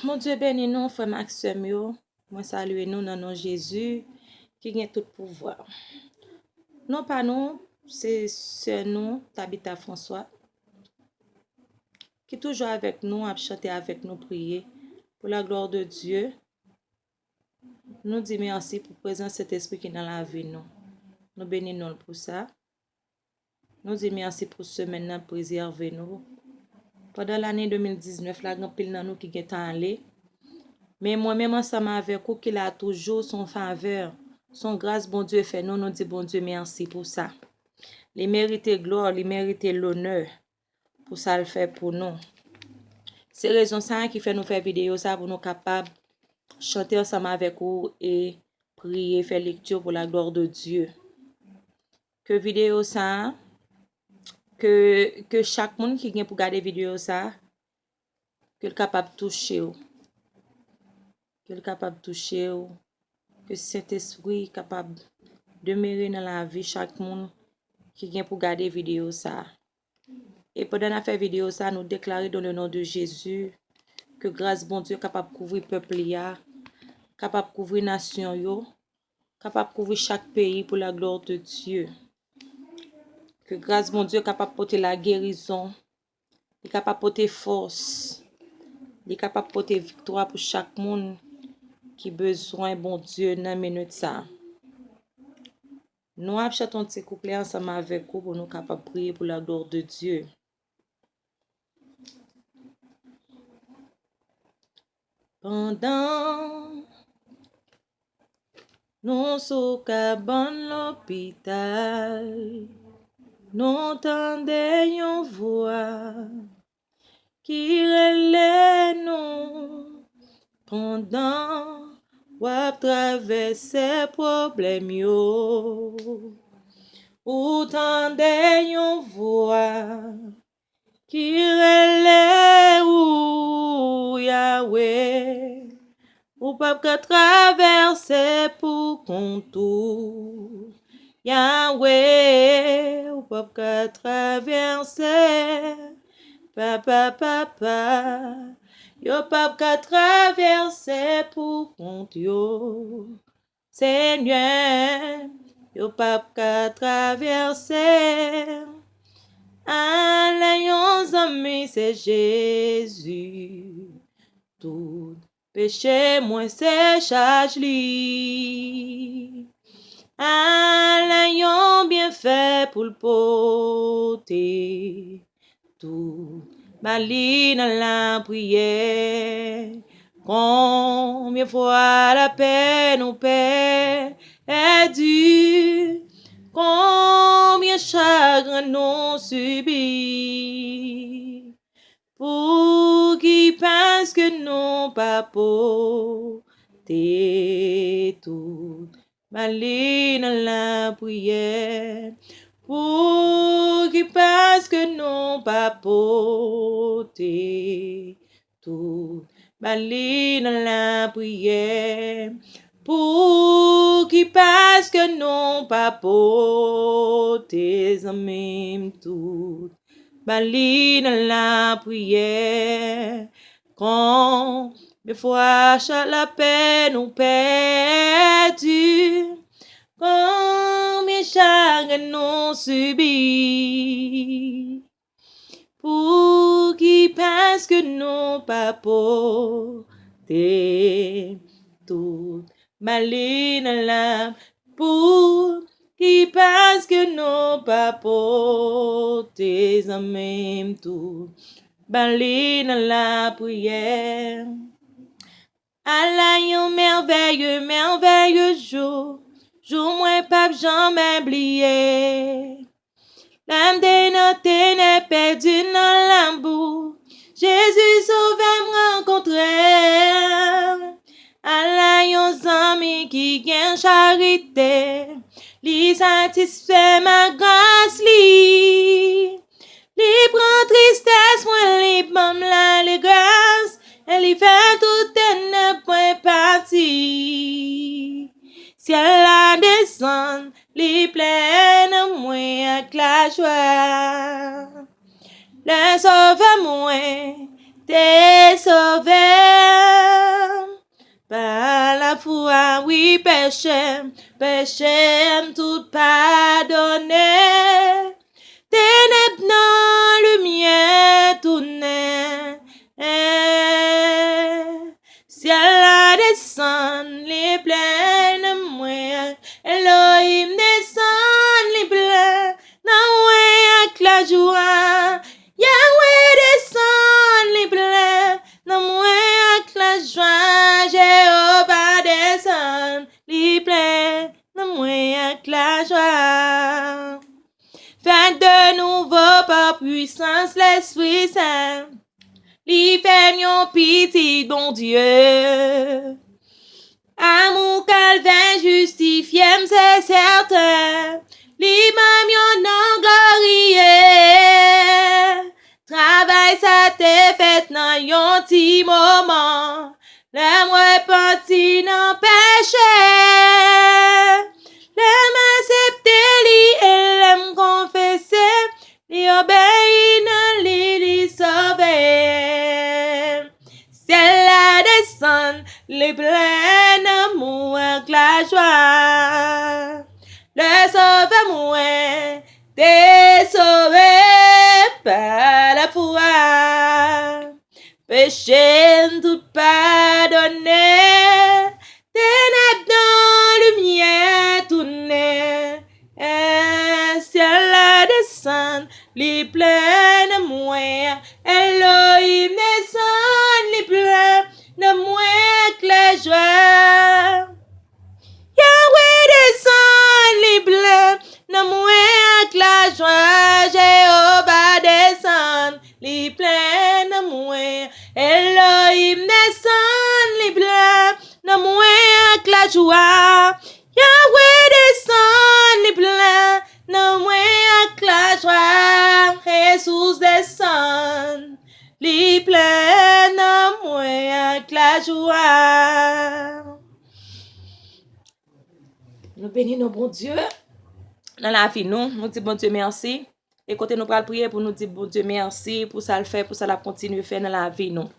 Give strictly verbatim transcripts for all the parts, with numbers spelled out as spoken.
Bondye beni nou, frè m ak sè m yo. Mwen salye nou nan non Jezi ki gen tout pouvwa. Non pa nou, se sè nou, Tabitha François, ki toujou avèk nou, ap chante avèk nou, priye. Pour la gloire de Dieu, nou di mèsi pou prezans Sentespri ki nan lavi nou. Nou beni non l pou sa. Nou di mèsi pou semèn nan prezève nou. Pandan lane de mil diznèf la, gen anpil nan nou ki gentan ale. Men mwen menm ansanm avèk ou ki la toujou, se yon favè, se yon gras Bondye fè nou, nou di Bondye mèsi pou sa. Li merite glwa, li merite lonè pou sa l fè pou nou. Se rezon sa a ki fè nou fè videyo sa a, pou nou kapab chante ansanm avèk ou e priye, fè lekti pour la gloire de Dieu. Ke videyo sa a, ke, ke chak moun ki gen pou gade videyo sa a, ke l kapab touche w. Ke l kapab touche w. Ke Sentespri kapab demere nan lavi chak moun ki gen pou gade videyo sa a. E pandan n ap fè videyo sa a, nou deklare dans le nom de Jésus ke gras Bondye kapab kouvri pèp li a, kapab kouvri nasyon yo, kapab kouvri chak peyi pour la gloire de Dieu. Ke gras Bondye kapab pote lagerizon, li kapab pote fòs, li kapab pote viktwa pou chak moun ki bezwen Bondye nan minit sa a. Nou ap chante yon ti kouplè ansanm avèk ou pou nou kapab priye pour la gloire de Dieu. Pandan nou sou kabann lopital, nou tande yon vwa ki rele nou pandan w ap travèse pwoblèm yo. Ou tande yon vwa ki rele ou, Yawe. Ou p ap ka travèse pou kont ou, Yawe. Ou p ap ka travèse, Papa, Papa. Yo p ap ka travèse pou kont yo, Senyè. Yo p ap ka travèse. Ala yon zanmi, se Jezi. Tout peche mwen se chaj li. Ala yon byenfè pou l pote. Tout ba li nan lapriyè. Konbyen fwa lapè nou pèdi? Konbyen chagren nou sibi? Pouki paske nou pa pote tout ba li nan lapriyè? Pouki paske nou pa pote tout ba li nan lapriyè? Pouki paske nou pa pote, zanmi m, tout ba li nan lapriyè? Konbyen fwa chak lapè nou pèdi? Konbyen chagren nou sibi? Pouki paske nou pa pote tout ba li nan la? Pouki paske nou pa pote, zanmi m, tout ba li nan lapriyè? Ala yon mèvèye, mèvèye jou, jou mwen p ap janm bliye. Lè m te nan tenèb, pèdi nan labou, Jezi Sovè m rankontre. Ala yon zanmi ki gen charite, li satisfè m ak gras li. Li pran tristès mwen, li ban m lalegrès, e li fè tout tenèb mwen pati. Syèl la desann, li plen nan mwen ak lajwa. Lè Sovè mwen te sove Wi, peche m, peche m tout padone. Tenèb nan limyè tounen. Syèl la desann, li plen nan mwen. Elohim desann, li plen nan mwen ak lajwa. Yahweh desann, li plen nan mwen ak lajwa. Jewova desann, li plen nan mwen ak lajwa. Fèt de nouvo pa pwisans Lespri Sen, li fè m yon pitit Bondye. Amou Kalvè jistifye m, se sèten, li ban m yon non gloriye. Travay sa te fèt nan yon ti moman, lè m repanti nan peche. Lè m aksepte li e lè m konfese, li obeyi nan li, li sove. Syèl la desann, li plen amou ak lajwa. Le Sovè mwen te sove pa lafwa. Peche m tout padone, tenèb nan limyè tounen. Syèl la desann, li plen amou. Elohim desann, li plen amou ak lajwa. Yahweh desann, li plen amou ak lajwa. Jewova desann, li plen amou. Elohim desann, li plen amou ak lajwa. Yahweh desann, li plen amou ak lajwa. Jesus desann, li plen amou ak lajwa. Nou beni non Bondye nan lavi nou. Nou di Bondye mèsi. E kote nou pral priye pou nou di Bondye mèsi pou sa l fè, pou sa l ap kontinye fè nan lavi nou.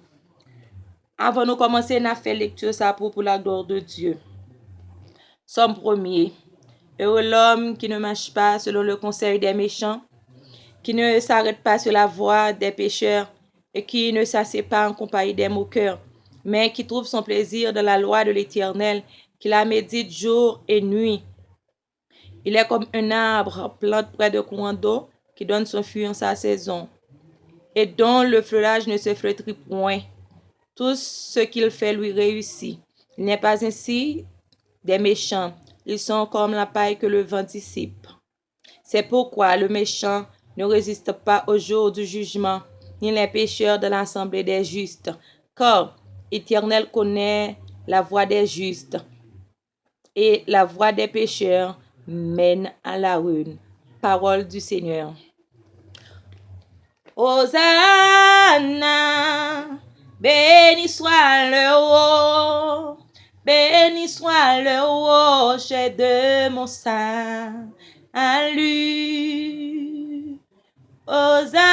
Avan nou kòmanse, n ap fè lekti sa pou, pour la gloire de Dieu. Sòm premye. Heureux l'homme qui ne marche pas selon le conseil des méchants, qui ne s'arrête pas sur la voie des pécheurs et qui ne s'assied pas en compagnie des moqueurs, mais qui trouve son plaisir dans la loi de l'Éternel, qui la médite jour et nuit. Il est comme un arbre planté près de courant d'eau qui donne son fruit en sa saison et dont le feuillage ne se flétrit point. Tout ce qu'il fait lui réussit. Il n'est pas ainsi des méchants. Ils sont comme la paille que le vent dissipe. C'est pourquoi le méchant ne résiste pas au jour du jugement, ni les pécheurs dans l'assemblée des justes. Car l'Éternel connaît la voie des justes, et la voie des pécheurs mène à la ruine. Parole du Seigneur. Hosanna, béni soit le haut, béni soit le rocher de mon salut. Hosanna,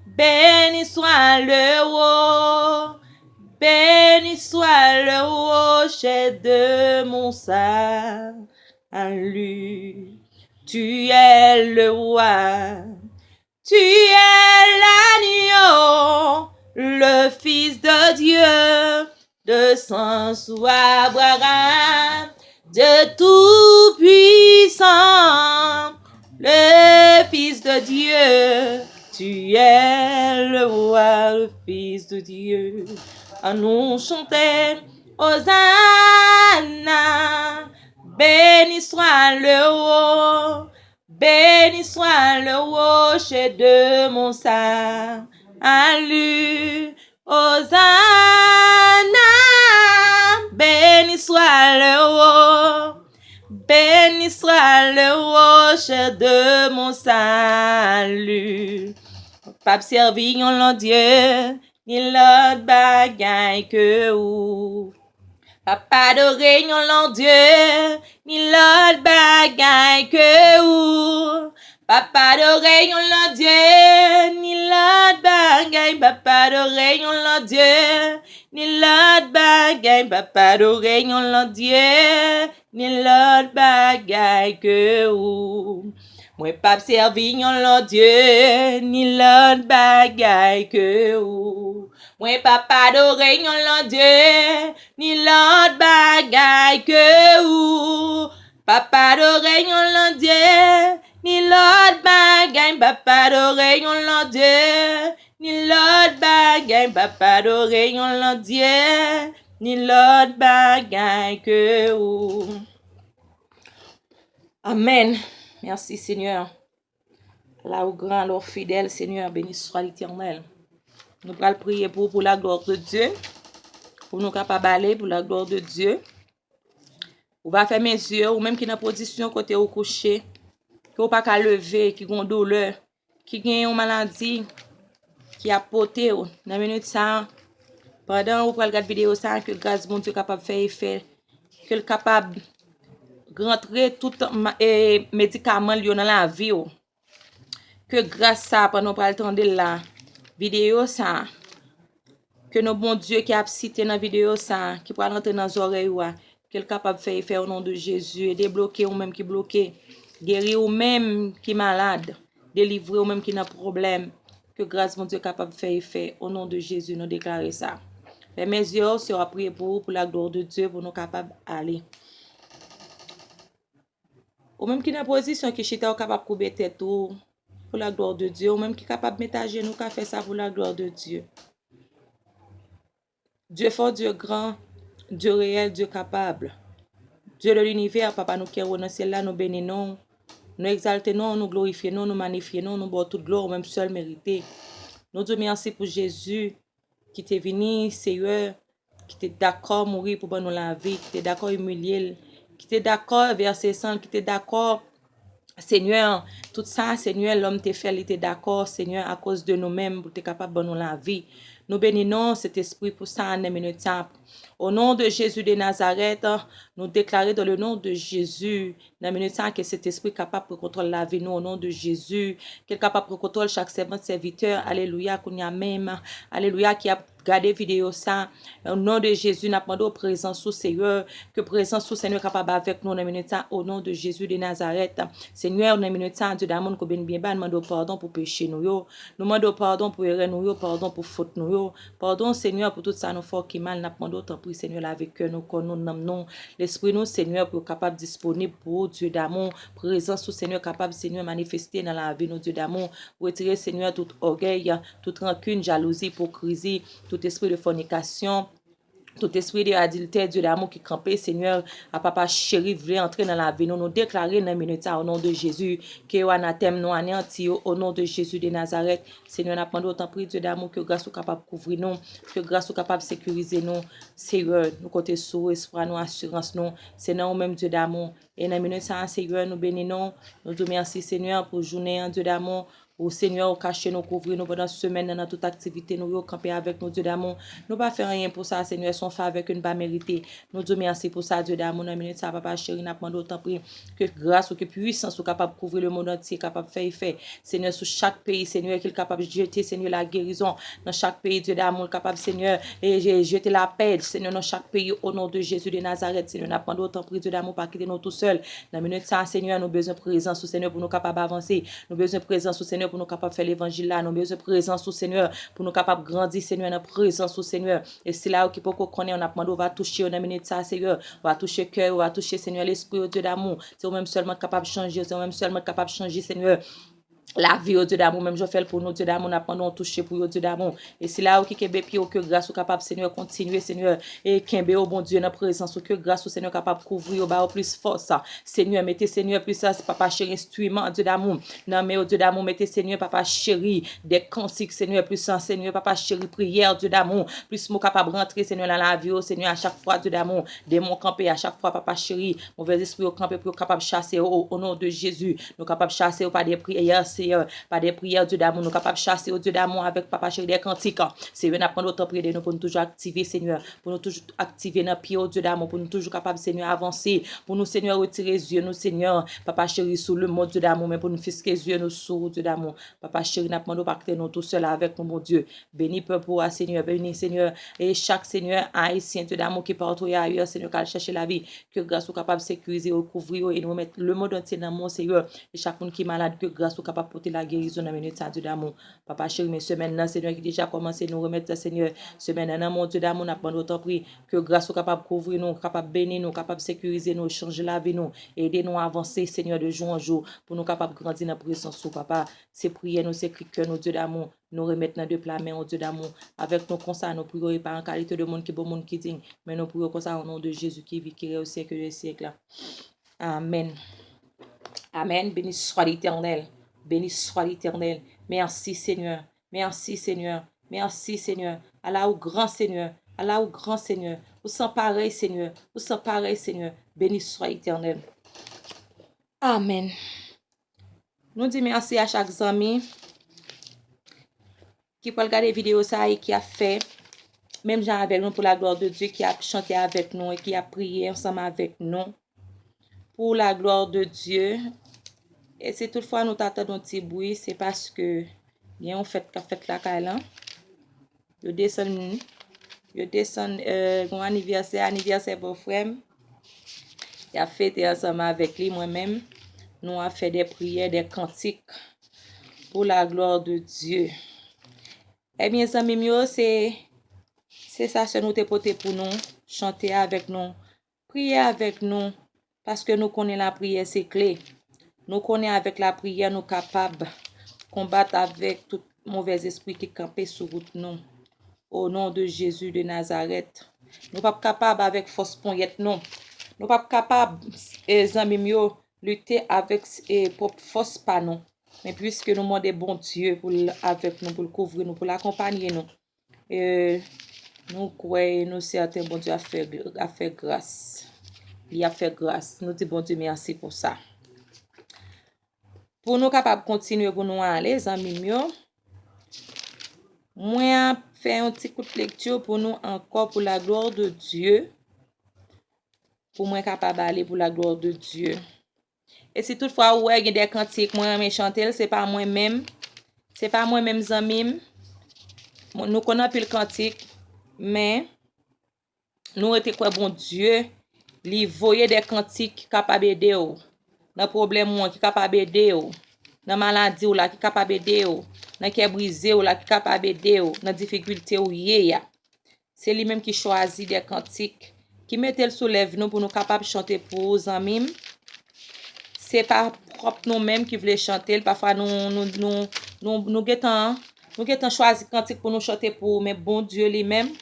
béni soit le haut, béni soit le rocher de mon salut. Tu es le roi, tu es l'agneau, le Fils de Dieu, descend sous Abraham, Dieu tout-puissant, le Fils de Dieu, tu es le roi, le Fils de Dieu. Annou chante Hosanna, béni soit le haut, béni soit le rocher de mon salut. Hosanna, béni soit le haut, béni soit le rocher de mon salut. P ap sèvi yon lòt dye, ni lòt bagay ke ou. P ap adore yon lòt dye, ni lòt bagay ke ou. P ap adore yon lòt dye, ni lòt bagay. P ap adore yon lòt dye, ni lòt bagay, m p ap adore yon lòt dye, ni lòt bagay ke ou. Mwen p ap sèvi yon lòt dye, ni lòt bagay ke ou. Mwen p ap adore yon lòt dye, ni lòt bagay ke ou. P ap adore yon lòt dye, ni lòt bagay, m p ap adore yon lòt dye, ni lòt bagay, m p ap adore yon lòt dye, ni lòt bagay ke ou. Amèn. Mèsi, Senyè. La ou gran, la ou fidèl, Senyè, beni swa Letènèl. Nou pral priye pou, pou la glwa de Dye, pou nou kapab ale, pou la glwa de Dye. Ou va fèmen zye w, ou menm ki nan pozisyon kote ou kouche, ke ou pa ka leve, ki gon doulè, ki gen yon maladi ki ap pote w nan minit sa a, pandan ou pral gad videyo sa a, ke gras Bondye kapab fè efè, ke l kapab rantre tout ma- e medikaman l yo nan lavi w. Ke gras sa a, pandan w pral tande l la, videyo sa a, ke non Bondye ki ap site nan videyo sa a, ki pral antre nan zòrèy ou a, ke l kapab fè efè o non de Jezi, e debloke ou menm ki bloke, geri ou menm ki malad, delivre ou menm ki nan pwoblèm, ke gras Bondye kapab fè efè o non de Jezi, nou deklare sa. Fèmen zye w, se w ap priye pou ou, pou la glwa de Dye, pou nou kapab ale. Ou menm ki nan pozisyon ki chita, ou kapab koube tèt ou, pou la glwa de Dye. Ou menm ki kapab met ajenou, ou ka fè sa pou la glwa de Dye. Dye fò, Dye gran, Dye reyèl, Dye kapab. Dye de linivè, Papa nou ki anwo nan syèl la, nou beni non w, nou egzalte non w, nou glorifye non w, nou manifye non w, nou ba w tout glwa ou menm sèl merite. Nou di w mèsi pou Jezi ki te vini, Seyè, ki te dakò mouri pou ban nou lavi, ki te dakò imilye l, ki te dakò vèse san l, ki te dakò Senyè, tout sa, Senyè, lòm te fè, li te dakò, Senyè, akoz de nou menm, pou te kapab ban nou lavi. Nou beni non w, Sentespri, pou sa, nan minit sa. O non de Jezi de Nazarèt, nou deklare dans le nom de Jésus, nan minit sa, ke Sentespri kapab pran kontwòl lavi nou, o non de Jezi, ke l kapab pran kontwòl chak sèvant, sèvitè, alelouya, kounye a menm, alelouya, ki ap gade videyo sa, o non de Jezi, n ap mande w prezans ou, Seyè, ke prezans ou, Senyè, kapab avèk nou nan minit sa, o non de Jezi de Nazarèt. Senyè, nan minit sa, Dye damou, nou koube n byen ba, n mande w padon pou peche nou yo, nou mande w padon pou erè nou yo, padon pou fot nou yo, padon, Senyè, pou tout sa nou fè w ki mal, n ap mande w, tanpri, Senyè, lave kè nou, kò nou, nanm nou, lespri nou, Senyè, pou yo kapab disponib pou ou, Dye damou, prezans ou, Senyè, kapab, Senyè, manifeste nan lavi nou, Dye damou, retire, Senyè, tout ògèy, tout rankin, jalouzi, ipokrizi, tout espri de fònikasyon, tout espri de adiltè, Dye damou ki kanpe, Senyè, a papa cheri vle antre nan lavi nou, nou deklare nan minit sa, o non de Jezi, ke yo anatèm, nou aneyanti yo, o non de Jezi de Nazarèt. Senyè, n ap mande w, tanpri, Dye damou, ke gras ou kapab kouvri nou, ke gras ou kapab sekirize nou, Seyè, nou konte sou ou, espwa nou, asirans nou, se nan ou menm, Dye damou. E nan minit sa a, Seyè, nou beni non w, nou di w mèsi, Senyè, pou jounen an, Dye damou, ou, Senyè, ou kache nou, kouvri nou pandan semèn nan, nan tout aktivite nou yo, kanpe avèk nou, Dye damou. Nou pa fè anyen pou sa, Senyè, se yon favè ke n pa merite. Nou di w mèsi pou sa, Dye damou, nan minit sa, papa cheri, n ap mande w, tanpri, ke gras ou, ke pwisans ou kapab kouvri lemonn antye, kapab fè efè, Senyè, sou chak peyi, Senyè, ke l kapab jete, Senyè, lagerizon nan chak peyi, Dye damou, l kapab, Senyè, e, e jete lapè, Senyè, nan chak peyi, o non de Jezi de Nazarèt, Senyè, n ap mande w, tanpri, Dye damou, pa kite nou tousèl. Nan minit sa a, Senyè, nou bezwen prezans ou, Senyè, pou nou kapab avanse. Nou bezwen prezans ou, Senyè, pou nou kapab fè levanjil la. Nou bezwen prezans ou, Senyè, pou nou kapab grandi, Senyè, nan prezans ou, Senyè. E sila yo ki poko konnen, n ap mande w va touche yo nan minit sa a, Seyè. Va touche kè yo, va touche, Senyè, lespri yo, Dye damou. Se ou menm sèlman k kapab chanje yo, se ou menm sèlman k kapab chanje, Senyè, lavi yo, Dye damou, menm jan w fè l pou nou, Dye damou, n ap mande w touche pou yo, Dye damou. E sila yo ki kenbe pye yo, ke gras ou kapab, Senyè, kontinye, Senyè, e kenbe yo, Bondye, nan prezans ou, ke gras ou, Senyè, kapab kouvri yo, ba yo plis fòs. Senyè, mete, Senyè, plis, papa cheri, enstriman, Dye damou, nan men yo, Dye damou, mete, Senyè, papa cheri, de kantik, Senyè, plis, Senyè, papa cheri, priyè, Dye damou, plis mo kapab rantre, Senyè, nan lavi yo, Senyè, a chak fwa, Dye damou, demon kanpe, a chak fwa, papa cheri, movèzespri yo kanpe pou yo kapab chase yo, o, o non de Jezi, nou kapab chase yo pa de priyè, Senyè, pa de priyè, Dye damou, nou kapab chase yo, Dye damou, avèk Papa cheri de kantik. Senyè, n ap mande w tanpri ede nou pou nou toujou aktive, Senyè, pou nou toujou aktive nan pye w, Dye damou, pou nou toujou kapab, Senyè, avanse, pou nou, Senyè, retire zye nou, Senyè, Papa cheri, sou lemonn, Dye damou, men pou nou fiske zye nou sou ou, Dye damou. Papa cheri, n ap mande w pa kite nou tousèl avèk nou, Bondye. Beni pèp ou a, Senyè, beni, Senyè, e chak, Senyè, Ayisyen, Dye damou, ki patwouye ayè, Senyè, k al chèche lavi. Ke gras ou kapab sekirize yo, kouvri yo, e nou remèt lemonn antye nan men w, Senyè. E chak moun ki malad, ke gras ou kapab pote lagerizon nan minit sa, Dye damou. Papa cheri, men semèn nan, Senyè, ki deja kòmanse, nou remèt sa, Senyè. Semèn nan nan men w, Dye damou, n ap mande w tanpri, ke gras ou kapab kouvri nou, kapab beni nou, kapab sekirize nou, chanje lavi nou, ede nou avanse, Senyè, de jou an jou, pou nou kapab grandi nan prezans ou, Papa. Se priyè nou, se kri kè nou, Dye damou. Nou remèt nan de pla men w, Dye damou. Avèk nou konsa, nou priye w, e pa an kalite de moun ki bon, moun ki diy, men nou priye w konsa, o non de Jezi ki viv, ki règne au siècle des siècles. Amèn. Amèn. Béni soit l'Éternel. Béni soit l'Éternel. Mèsi, Senyè. Mèsi, Senyè. Mèsi, Senyè. Ala ou gran, Senyè. Ala ou gran, Senyè. Ou san parèy, Senyè. Ou san parèy, Senyè. Béni soit l'Éternel. Amèn. Nou di mèsi a chak zanmi ki pral gade videyo sa a e ki ap fè menm jan avèk nou pou la glwa de Dye, ki ap chante avèk nou e ki ap priye ansanm avèk nou pou la glwa de Dye. E si toutfwa nou ta tande yon ti bri, se paske gen yon fèt k ap fèt lakay lan. Yo desann, yo desann, euh, yon anivèsè, anivèsè bòfrè m. Y ap fete ansanm avèk li, mwen menm. Nou ap fè de priyè, de kantik pou la glwa de Dye. Ebyen, zanmi m yo, se, se sa sè nou te pote pou nou, chante avèk nou, priye avèk nou, paske nou konnen lapriyè se kle. Nou konnen avèk lapriyè nou kapab konbat avèk tout movèzespri ki kanpe sou wout nou. O non de Jezi de Nazarèt. Nou p ap kapab avèk fòs ponyèt nou. Nou p ap kapab, e, zanmi m yo, lite avèk, e, pwòp fòs pa nou. Men piske nou mande Bondye pou l avèk nou, pou l kouvri nou, pou l akonpaye nou, e, nou kwè e nou sèten Bondye ap fè, ap fè gras. Li ap fè gras. Nou di Bondye mèsi pou sa. Pou nou kapab kontinye, pou nou ale, zanmi m yo, mwen ap fè yon ti kout lekti pou nou ankò, pou la glwa de Dye, pou mwen kapab ale pou la glwa de Dye. E si toutfwa ou wè gen de kantik, mwen renmen chante l, se pa mwen menm, se pa mwen menm, zanmi m. Mwen, nou konn anpil kantik, men nou rete kwè Bondye, li voye de kantik ki kapab ede w nan pwoblèm ou an, ki kapab ede w nan maladi w la, ki kapab ede w nan kè brize w la, ki kapab ede w nan difikilte ou ye a. Se li menm ki chwazi de kantik, ki mete l sou lèv nou pou nou kapab chante pou ou, zanmi m. Se pa pwòp nou menm ki vle chante l. Pafwa nou, nou, nou, nou, nou gentan, nou gentan chwazi kantik pou nou chante pou ou, men Bondye li menm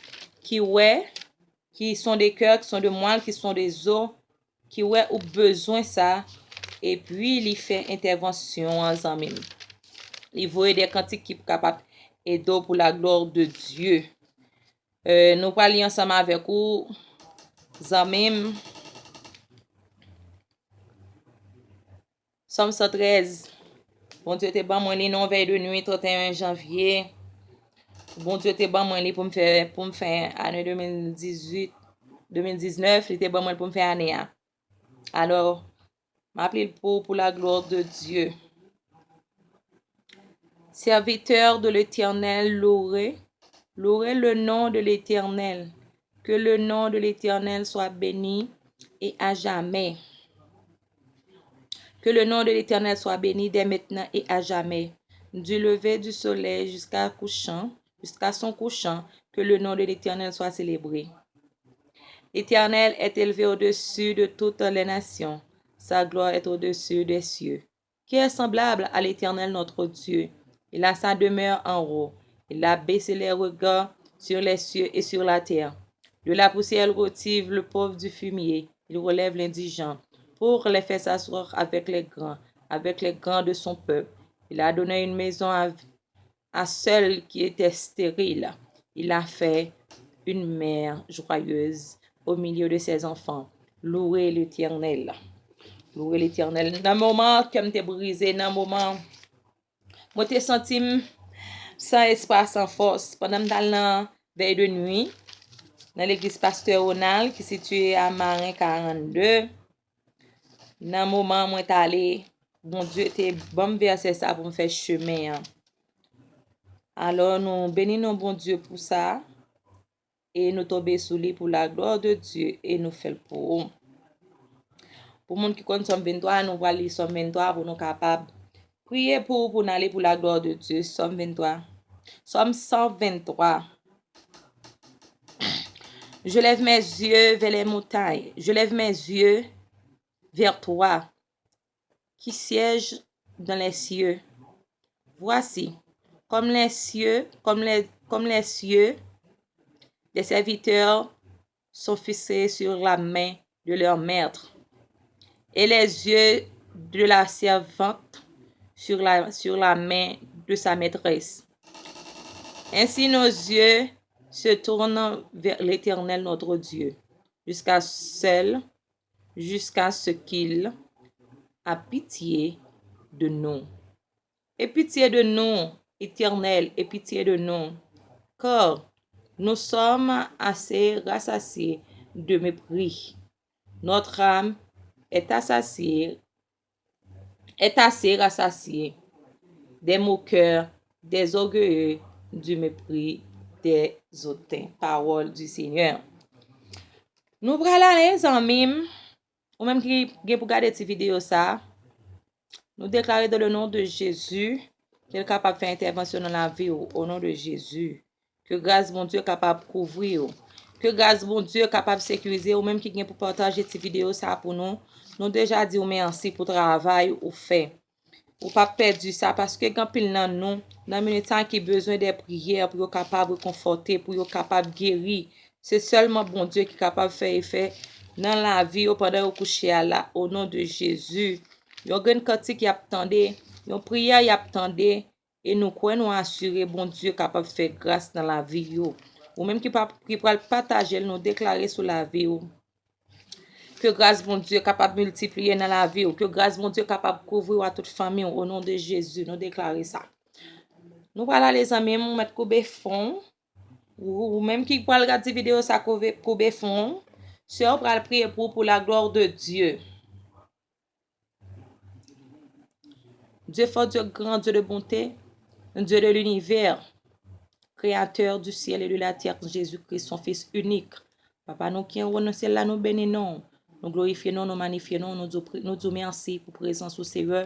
ki wè, qui sont des cœurs, qui sont de moelle, qui sont des os, ki wè ou bezwen sa, epi li fè entèvansyon an, zanmi m. Li voye de kantik ki kapab ede w pou la glwa de Dye. Euh, nou pral li ansanm avèk ou, zanmi m. Sòm san trèz. Bondye te ban mwen li nan yon vèy de nwi trannteyen janvye. Bondye te ban mwen li pou m fè, pou m fè ane de mil dizuit, de mil diznèf, li te ban mwen l pou m fè ane a. Alò, m ap li l pou, pou la glwa de Dye. Serviteur de l'Éternel, louez, louez le nom de l'Éternel. Que le nom de l'Éternel soit béni et à jamais. Que le nom de l'Éternel soit béni dès maintenant et à jamais. Du lever du soleil jusqu'à couchant, jusqu'à son couchant, que le nom de l'Éternel soit célébré. L'Éternel est élevé au-dessus de toutes les nations. Sa gloire est au-dessus des cieux. Qui est semblable à l'Éternel notre Dieu? Il a sa demeure en haut. Il a baissé les regards sur les cieux et sur la terre. De la poussière, il retire le pauvre du fumier. Il relève l'indigent pour les faire s'asseoir avec les grands, avec les grands de son peuple. Il a donné une maison à, à celle qui était stérile. Il a fait une mère joyeuse au milieu de ses enfants. Louez l'Éternel. Louez l'Éternel. Nan moman kè m te brize, nan moman Mwen te santi m san espwa, san fòs. Pandan m t al nan vèy de nwi, nan legliz Pastè Ronald, ki sitiye a Maren karannde, nan moman mwen t ale, Bondye te ban m vèsè sa pou m fè chemen an. Alò, nou beni non Bondye pou sa. E nou tonbe sou li pou la glwa de Dye, e nou fè l pou ou. Pou moun ki konn Sòm venntwa, nou pral li Sòm venntwa pou nou kapab priye pou ou, pou n ale pou la glwa de Dye. Sòm venntwa. Sòm san venntwa. Je lève mes yeux vers les montagnes. Je lève mes yeux vers toi, qui sièges dans les cieux. Voici, comme les cieux, comme les, comme les cieux des serviteurs sont fixés sur la main de leur maître, et les yeux de la servante sur la, sur la main de sa maîtresse. Ainsi nos yeux se tournent vers l'Éternel notre Dieu, jusqu'à seul, jusqu'à ce qu'il a pitié de nous. Aie pitié de nous, Éternel, aie pitié de nous, car nous sommes assez rassasiés de mépris. Notre âme est assasiée, est assez rassasiée des moqueurs, des orgueilleux, du mépris des hautains. Parole du Seigneur. Nou pral ale, zanmi m. Ou menm ki gen pou gade ti videyo sa, nou deklare dans le nom de Jésus ke l kapab fè entèvansyon nan lavi w, au nom de Jésus. Ke gras Bondye kapab kouvri w. Ke gras Bondye kapab sekirize w, ou menm ki gen pou pataje ti videyo sa pou nou. Nou deja di w mèsi pou travay ou fè. Ou p ap pèdi sa, paske gen anpil nan nou, nan minit sa, ki bezwen de priyè pou yo kapab rekonfòte, pou yo kapab geri. Se sèlman Bondye ki kapab fè efè nan lavi yo pandan yo kouche a la, o non de Jezi. Yon grenn kantik y ap tande, yon priyè y ap tande, e nou kwè, nou asire Bondye kapab fè gras nan lavi yo. Ou menm ki pa, ki pral pataje l, nou deklare sou lavi w. Ke gras Bondye kapab miltipliye nan lavi w. Ke gras Bondye kapab kouvri w a tout fanmi w, o non de Jezi, nou deklare sa. Nou pral ale, zanmi m, ou mèt koube fwon w. Ou, ou menm ki pral gade videyo sa, koube, koube fwon w. Sè w pral priye pou, pou la gloire de Dieu. Dieu fort, Dieu grand, Dieu de bonté, Dieu de l'univers, créateur du ciel et de la terre, Jésus-Christ, son Fils unique. Papa nou ki anwo nan syèl la, nou beni non w. Nou glorifye non w, nou manifye non w, nou di w pri-, nou di w mèsi pou prezans ou, Seyè,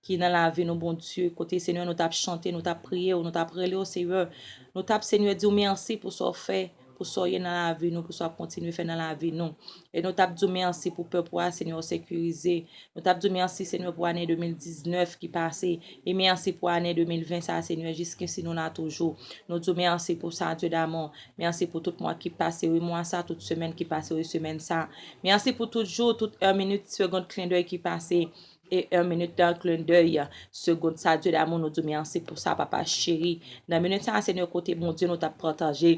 ki nan lavi nou, Bondye. Kote, Senyè, nou t ap chante, nou t ap priye w, nou t ap rele w, Seyè. Nou t ap, Senyè, di w mèsi pou sa w fè, pou sa w ye nan lavi nou, pou sa w ap kontinye fè nan lavi nou. E nou t ap di w mèsi pou pèp ou a, Senyè, w sekirize. Nou t ap di w mèsi, Senyè, pou ane de mil diznèf ki pase. E mèsi pou ane de mil ven sa, Senyè, jiskesi nou la toujou. Nou di w mèsi pou sa, Dieu d'amour. Mèsi pou tout mwa ki pase, wi, mwa sa, tout semèn ki pase, wi, semèn sa. Mèsi pou tout jou, tout è, minit, segond, klendèy ki pase. E è, minit, klendèy, segond sa, Dieu d'amour, nou di w mèsi pou sa, papa cheri. Nan minit sa, Senyè, kote, Bondye, nou t ap pataje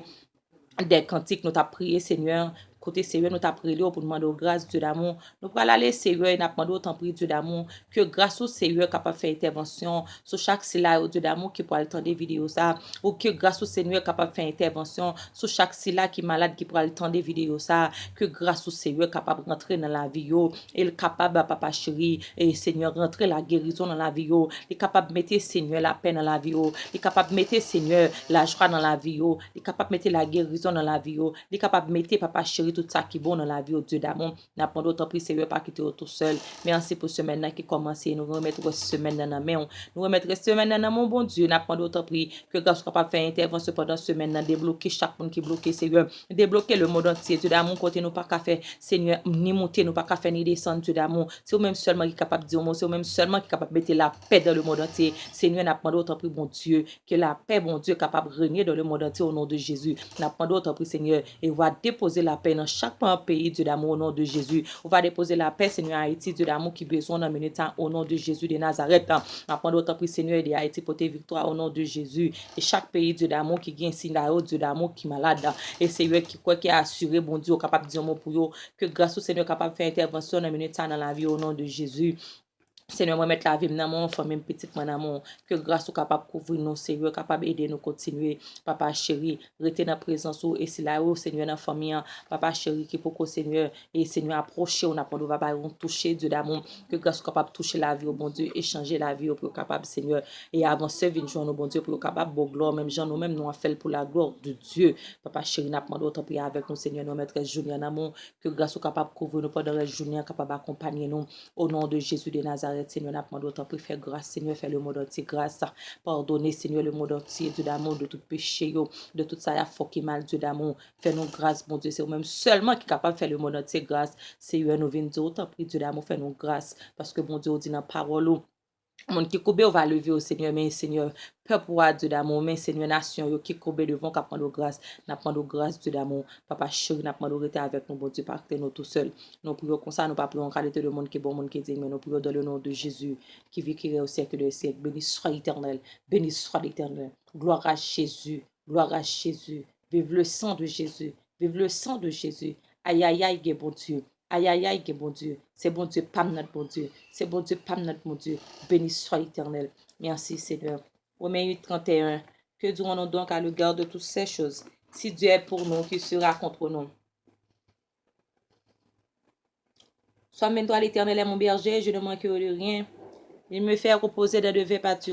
de kantik, nou t ap priye, Senyè. Kote, Senyè, nou t ap rele w pou n mande w gras, Dieu d'amour. Nou pral ale, Senyè, e n ap mande w, tanpri, Dieu d'amour, ke gras ou, Senyè, kapab fè entèvansyon sou chak sila yo, Dieu d'amour, ki pral tande videyo sa, ou ke gras ou, Senyè, kapab fè entèvansyon sou chak sila ki malad, ki pral tande videyo sa, ke gras ou, Senyè, kapab rantre nan lavi yo, e l kapab, papa cheri, e Senyè, rantre lagerizon nan lavi yo, li kapab mete, Senyè, lapè nan lavi yo, li kapab mete, Senyè, lajwa nan lavi yo, li kapab mete lagerizon nan lavi yo, li kapab mete, papa cheri, tout sa ki bon nan lavi yo, Dieu d'amour. N ap mande w, tanpri, Senyè, pa kite yo tousèl. Mèsi pou semèn nan ki kòmanse. Nou remèt rès semèn nan nan men w. Nou remèt rès semèn nan nan men w, Bondye. N ap mande w, tanpri, ke gras ou kapab fè entèvansyon pandan semèn nan. Debloke chak moun ki bloke, Senyè. Debloke lemonn antye, Dieu d'amour, kote nou pa ka fè, Senyè, ni monte, nou pa ka fè ni desann, Dieu d'amour. Se ou menm sèlman ki kapab di yon mo. Se ou menm sèlman ki kapab mete lapè dans le monde entier. Senyè, n ap mande w, tanpri, Bondye, ke lapè Bondye kapab renye dans le monde entier, o non de Jezi. N ap mande w, tanpri, Senyè, e w a depoze lapè nan chak peyi, Dieu d'amour, o non de Jezi. Ou va depoze lapè, Senyè, Ayiti, Dieu d'amour, ki bezwen nan minit sa, o non de Jezi de Nazarèt. N ap mande w, tanpri, Senyè, ede Ayiti pote viktwa, o non de Jezi. E chak peyi, Dieu d'amour, ki gen siy la yo, Dieu d'amour, ki malad. E Senyè, ki kwè, ki asire, Bondye, ou kapab di yon mo pou yo. Ke gras ou, Senyè, kapab fè entèvansyon nan minit sa, nan lavi yo, o non de Jezi. Senyè, mwen met lavi m nan men w, fanmi m, pitit mwen nan men w. Ke gras ou kapab kouvri nou, Senyè, kapab ede nou kontinye. Papa cheri, rete nan prezans ou, e sila yo, Senyè, nan fanmi an, Papa cheri, ki poko, Senyè, e Senyè, apwoche w, n ap mande w, Papa, yon touche, Dye damou. Ke gras ou kapab touche lavi yo, Bondye, e chanje lavi yo pou yo kapab, Senyè, e avanse vin jwenn ou, Bondye, pou yo kapab ba w glwa, menm jan nou menm nou ap fè l pou la gloire de Dieu. Papa cheri, n ap mande w, tanpri, avèk nou, Senyè, nou mèt rès jounen an nan men w. Ke gras ou kapab kouvri nou pandan rès jounen an, kapab akonpanye nou. O non de Jezi de Nazarèt, Senyè, n ap mande w, tanpri, fè gras, Senyè, fè lemonn antye gras. Padone, Senyè, lemonn antye, Dye damou, de tout peche yo, de tout sa y ap fè w ki mal, Dye damou. Fè nou gras, Bondye, se ou menm sèlman ki kapab fè lemonn antye gras. Senyè, nou vin di w, tanpri, Dye damou, fè nou gras, paske, Bondye, ou di nan pawòl ou, moun ki koube, ou va leve yo, Senyè, men, Senyè, pèp ou a, Dye damou, men, Senyè, nasyon yo ki koube devan w, k ap mande w gras, n ap mande w gras, Dye damou. Papa cheri, n ap mande w rete avèk nou, Bondye, pa kite nou tousèl. Nou priye w konsa, nou pa priye w an kalite de moun ki bon, moun ki diy, men nou priye w dans le nom de Jésus, qui vit, qui règne au siècle des siècles. Béni soit l'Éternel, béni soit l'Éternel. Gloire à Jésus, gloire à Jésus. Vive le sang de Jésus, vive le sang de Jésus. Ayayay, gen Bondye. Ayayay, gen Bondye. Se Bondye pa m, nòt Bondye. Se Bondye pa m, nòt Bondye. Béni soit l'Éternel. Merci, Seigneur. Romains huit, trente et un. Que dirons-nous donc à l'égard de toutes ces choses? Si Dieu est pour nous, qui sera contre nous? Psaume vingt-trois, l'Éternel est mon berger, je ne manquerai de rien. Il me fait reposer dans de verts pâturages.